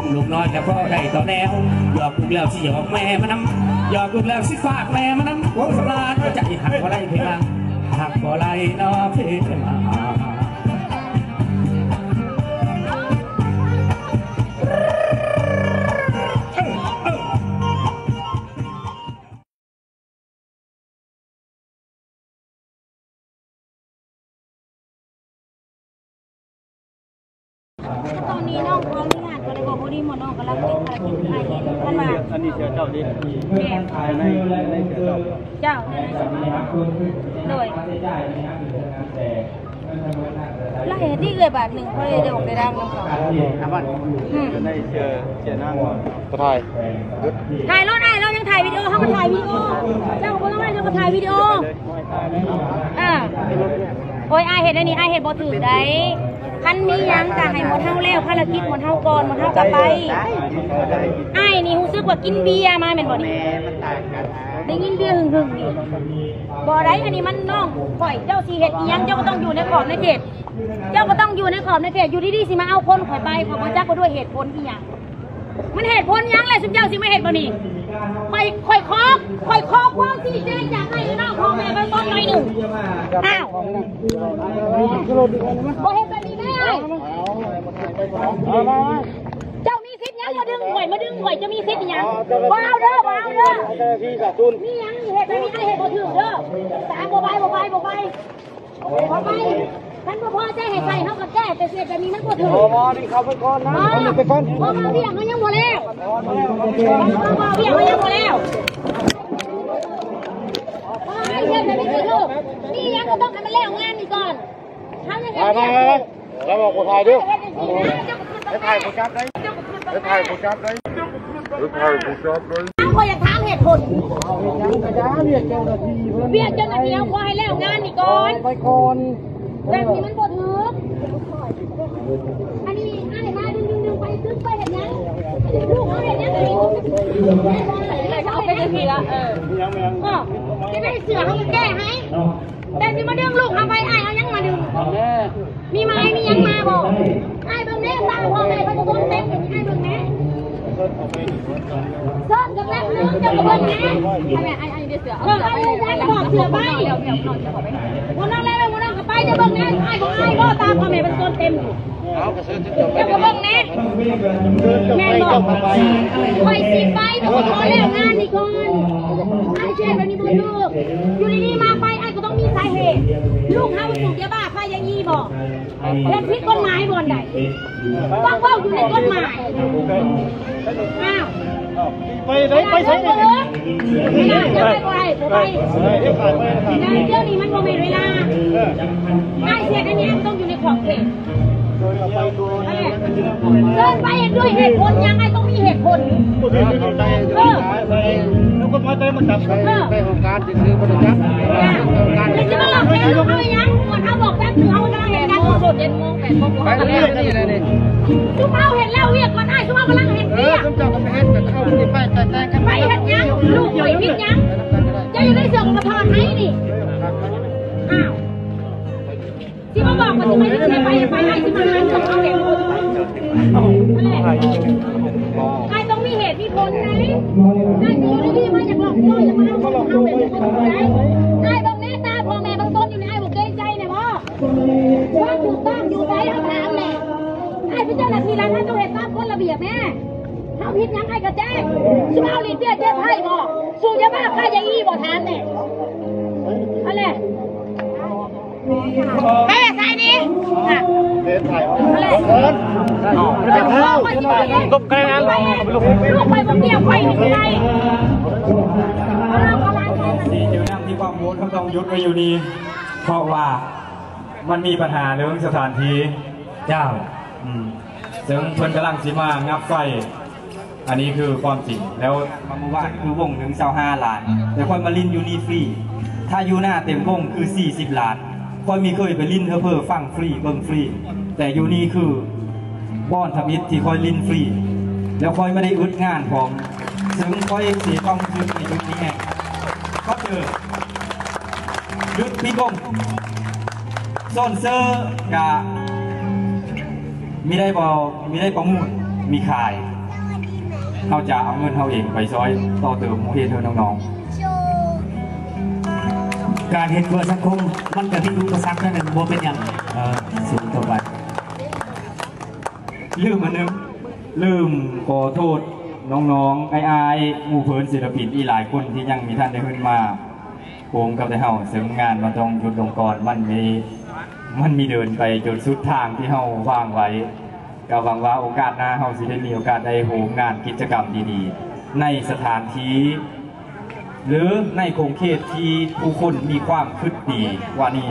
ລູກນ້ອຍກະພໍໄດ້ຕໍ່ແນວ ຢອກລູກແລ້ວຊິຢອກແມ່ມານຳ ຢອກລູກແລ້ວຊິຝາກແມ່ມານຳ ໂອ້ ສຳລານໃຈ ຮັກບໍ່ໄດ້ເພມາ ຮັກບໍ່ໄດ້ນໍເພມາ. ຕອນນີ້ນ້ອງຂໍອະນຸຍາດ ກໍເລີຍບອກ ພໍດີໝໍນ້ອງກຳລັງຕິດພາລະກິດ ເປັນອ້າຍເຫັນ ເພິ່ນວ່າ ອັນນີ້ເສື້ອເຈົ້າເດ້ ແມ່ນ ໃນ ໃນເສື້ອເຈົ້າ ເຈົ້າ ໂດຍ ລະເຮັດທີ່ເອື້ອຍບາດໜຶ່ງ ພໍໄດ້ອອກໄດ້ດັງນຳເຂົາ ອືມ ໃນເສື້ອ ເສື້ອນາງ ກະຖ່າຍ ຖ່າຍໂລດອ້າຍ ລາວຍັງຖ່າຍວິດີໂອ ເຮົາກະຖ່າຍວິດີໂອ ເຈົ້າກະບໍ່ຕ້ອງໄດ້ ເຈົ້າກະຖ່າຍວິດີໂອ ເອີ ໂອ້ຍ ອ້າຍເຮັດແນວນີ້ ອ້າຍເຮັດບໍ່ຖືກໃດ ຄັນມີຫຍັງກະໃຫ້ໝົດເຮົາແລ້ວ ພາລະກິດໝົດເຮົາກ່ອນ ໝົດເຮົາກະໄປ ອ້າຍນີ້ຮູ້ສຶກວ່າກິນເບຍມາແມ່ນບໍ່ນີ້ ໄດ້ຍິນເບຍຫຶ່ງໆນີ້ ບໍ່ໄດ້ ອັນນີ້ມັນນ້ອງຂ້ອຍ ເຈົ້າຊິເຮັດອີ່ຫຍັງ ເຈົ້າກະຕ້ອງຢູ່ໃນຂອບໃນເຂດ ເຈົ້າກະຕ້ອງຢູ່ໃນຂອບໃນເຂດ ຢູ່ດີໆຊິມາເອົາຄົນຂ້ອຍໄປ ຂ້ອຍບໍ່ຈັກວ່າດ້ວຍເຫດຜົນອີ່ຫຍັງ ມັນເຫດຜົນຫຍັງແຫຼະ ຊຸມເຈົ້າຊິມາເຮັດແບບນີ້ ຂ້ອຍ ຂ້ອຍຂໍ ຂ້ອຍຂໍຄວາມຊີ້ແຈງຈາກອ້າຍ ແລະ ນ້ອງພໍ່ແມ່ເບື້ອງຕົ້ນໜ້ອຍໜຶ່ງ ອ້າວ ບໍ່ເຮັດແບບນີ້ແມ່ ເຈົ້າມີສິດຫຍັງມາດຶງຂ້ອຍ ມາດຶງຂ້ອຍ ເຈົ້າມີສິດອີ່ຫຍັງ ບໍ່ເອົາເດີ ບໍ່ເອົາເດີ ມີຫຍັງເຮັດແບບນີ້ ເຮັດບໍ່ຖືກເດີ ຕາມ ບໍ່ໄປ ບໍ່ໄປ ບໍ່ໄປ ບໍ່ໄປ ຄັນບໍ່ພໍໃຈໃຫ້ໃສ່ ເຮົາກະແກ້ ແຕ່ເຮັດແບບນີ້ມັນບໍ່ຖືກ ບໍ່ ບໍ່ ນີ້ເຂົ້າໄປກ່ອນນະ ເຂົ້າໄປກ່ອນ ເພາະວ່າວຽກເຮົາຍັງບໍ່ແລ້ວ ເພາະວ່າວຽກເຮົາຍັງບໍ່ແລ້ວ ເພາະວ່າເຮັດແບບນີ້ບໍ່ຖືກ ມີຫຍັງກະຕ້ອງໃຫ້ມັນແລ້ວງານນີ້ກ່ອນ ເຮົາຍັງເຮັດວຽກຢູ່ ລາວບອກບໍ່ຖ່າຍເດີ ເຮັດຈັ່ງຊີ້ນະ ໄປຖ່າຍຜູ້ຈັບໄດ້ ໄປຖ່າຍຜູ້ຈັບໄດ້ ໄປຖ່າຍຜູ້ຈັບໄດ້ ຂ້ອຍຢາກຖາມເຫດຜົນ ວຽກເຈົ້າໜ້າທີ່ ວຽກເຈົ້າໜ້າທີ່ ເຮົາຂໍໃຫ້ແລ້ວງານນີ້ກ່ອນ ໄປກ່ອນ ແບບນີ້ມັນບໍ່ຖືກ ອັນນີ້ອ້າຍມາດຶງໆໆ ໄປຕຶກໄປເຮັດຫຍັງ ລູກເຮົາເຮັດຫຍັງ ເອົາໄປຈັງຊີ້ລະ ເອີ ເອີ ຈະໄດ້ເສື້ອເຮົາແກ້ໃຫ້ ແຕ່ຊິມາດຶງລູກເຮົາໄປ ອ້າຍເອົາຫຍັງມາດຶງ ມີໄມ້ມີຫຍັງມາບໍ່ ອ້າຍເບິ່ງແນ່ ຕາພໍ່ແມ່ເພິ່ນຕົວເຕັມ ອ້າຍເບິ່ງແນ່ ເຊີນກັບແລັບໜຶ່ງ ເຈົ້າກະເບິ່ງແນ່ ເອີ ອ້າຍ ອ້າຍ ອ້າຍ ຖອດເສື້ອໄປ ໝໍນ້ອງແລ້ວ ໝໍນ້ອງກະໄປ ເຈົ້າເບິ່ງແນ່ ອ້າຍບໍ່ອາຍບໍ່ ຕາພໍ່ແມ່ເພິ່ນຕົວເຕັມຢູ່ ເຈົ້າກະເບິ່ງແນ່ ແມ່ນບໍ່ ຂ້ອຍຊິໄປ ແຕ່ຂ້ອຍຂໍແລ້ວງານນີ້ກ່ອນ ອ້າຍຊິເຮັດແບບນີ້ບໍ່ຖືກ ຢູ່ດີໆມາໄປ ອ້າຍກະຕ້ອງມີສາເຫດ ລູກເຮົາສູບຢາບ້າ ຄ້າຢາອີ່ບໍ່ ເຮັດຜິດກົດໝາຍບ່ອນໃດ ຕ້ອງເວົ້າຢູ່ໃນກົດໝາຍ ອ້າວ ໄປໄດ້ ໄປໃສນີ້ ໄປ ໄປ ດຽວນີ້ມັນບໍ່ແມ່ນເວລາ ອ້າຍເຮັດອັນນີ້ຕ້ອງຢູ່ໃນຂອບເຂດ ເຊີນໄປດ້ວຍເຫດຜົນຫຍັງ ອ້າຍຕ້ອງມີເຫດຜົນ ເອີ ແລ້ວກົດໝາຍໄປມາຈັບ ເອີ ໄປຫ້ອງການ ຊື່ໆ ບໍ່ໄດ້ຈັບ ແລ້ວຊິມາຫຼອກແກນເຮົາອີ່ຫຍັງ ເຮົາບອກແປັບໜຶ່ງ ເຮົາກຳລັງເຮັດງານຢູ່ ໄປນີ້ ນີ້ ນີ້ ຊຸມເຮົາເຮັດແລ້ວວຽກກ່ອນອ້າຍ ຊຸມເຮົາກຳລັງເຮັດວຽກ ເອີ ຊຸມເຈົ້າກະໄປເຮັດ ເອົາໄປແຕ່ງກັນ ໄປເຮັດຫຍັງ ລູກຂ້ອຍຜິດຫຍັງ ເຈົ້າຢູ່ໃນເສື້ອກະຖອດໃຫ້ນີ້ ອ້າວ ຊິມາບອກວ່າຊິໄປ ຊິໄປ ໄປ ອ້າຍຊິມາຫາເລື່ອງເຮົາເດ້ ອ້າຍຕ້ອງມີເຫດມີຜົນໄດ໋ ອ້າຍຊິຢູ່ດີໆມາຢາກຫຼອກລວງ ຢາກມາເອົາເງິນເຮົາແບບນີ້ບໍ່ໄດ້ ອ້າຍເບິ່ງແນ່ ຕາພໍ່ແມ່ເບິ່ງຕົ້ນຢູ່ນີ້ ອ້າຍບໍ່ເກງໃຈແນ່ບໍ່ ຄວາມຖືກຕ້ອງຢູ່ໃສ ເຮົາຖາມແນ່ ອ້າຍເປັນເຈົ້າໜ້າທີ່ລັດ ເຮົາຕ້ອງເຮັດຕາມກົດລະບຽບແນ່ ເຮົາຜິດຫຍັງອ້າຍກະແຈ້ງ ສູບເອົາລີ້ເບຍເຈັດໄພບໍ່ ສູບຢາບ້າຄ້າຢາອີ່ບໍ່ ຖາມແນ່ ຫັ້ນແຫຼະ ໄປໃສນີ້ ລບໄກນະ ລູກໄປບໍ່ກ່ຽວຂ້ອຍນີ້ໄດ້ ທີ່ຄວາມໂຫດເຮົາຕ້ອງຢຸດໄວ້ຢູ່ນີ້ ເພາະວ່າມັນມີບັນຫາເລື່ອງສະຖານທີ່ ເຈົ້າ ອືມ ເຊິ່ງເພິ່ນກຳລັງຊິມາງັບໄຟ ອັນນີ້ຄືຄວາມຈິງ ແລ້ວເມື່ອວານຄືວົງໜຶ່ງຊາວຫ້າລ້ານ ແຕ່ຂ້ອຍມາຫຼິ້ນຢູ່ນີ້ຟຣີ ຖ້າຢູ່ໜ້າເຕັມວົງຄືສີ່ສິບລ້ານ ຂ້ອຍມີເຄີຍໄປຫຼິ້ນເຮີເພີຟັງຟຣີ ເບິ່ງຟຣີ ແຕ່ຢູ່ນີ້ຄືບ່ອນທຳອິດທີ່ຂ້ອຍຫຼິ້ນຟຣີ ແລ້ວຂ້ອຍບໍ່ໄດ້ອຶດງານພ້ອມ ເຊິ່ງຂ້ອຍເສຍຄວາມຮູ້ສຶກໃນຈຸດນີ້ແຮງ ກໍຄືຢຸດປິດວົງ ສອນເຊີກະມີໄດ້ບໍ່ ມີໄດ້ປະມູນ ມີຂາຍ ເຮົາຈະເອົາເງິນເຮົາເອງໄປຊ່ອຍຕໍ່ເຕີມໂຮງຮຽນໃຫ້ນ້ອງໆ. ການເຮັດເພື່ອສັງຄົມມັນກະມີອຸປະສັກແນວໜຶ່ງ ບໍ່ເປັນຫຍັງ. ເອີ ສູງຕໍ່ໄປ. ລືມອັນໜຶ່ງ ລືມຂໍໂທດນ້ອງໆ ອ້າຍໆ ໝູ່ເພື່ອນສິນລະປິນອີກຫຼາຍຄົນທີ່ຍັງມີທ່ານໄດ້ຂຶ້ນມາໂຮມກັບແຕ່ເຮົາ, ເຊິ່ງງານມັນຕ້ອງຢຸດລົງກ່ອນ, ມັນມີ ມັນມີເດີນໄປຈົນສຸດທາງທີ່ເຮົາວາງໄວ້. ກໍຫວັງວ່າໂອກາດໜ້າເຮົາຊິໄດ້ມີໂອກາດໄດ້ໂຮມງານກິດຈະກຳດີໆ ໃນສະຖານທີ່ ຫຼື ໃນຂົງເຂດທີ່ຜູ້ຄົນມີຄວາມຄິດດີກວ່ານີ້.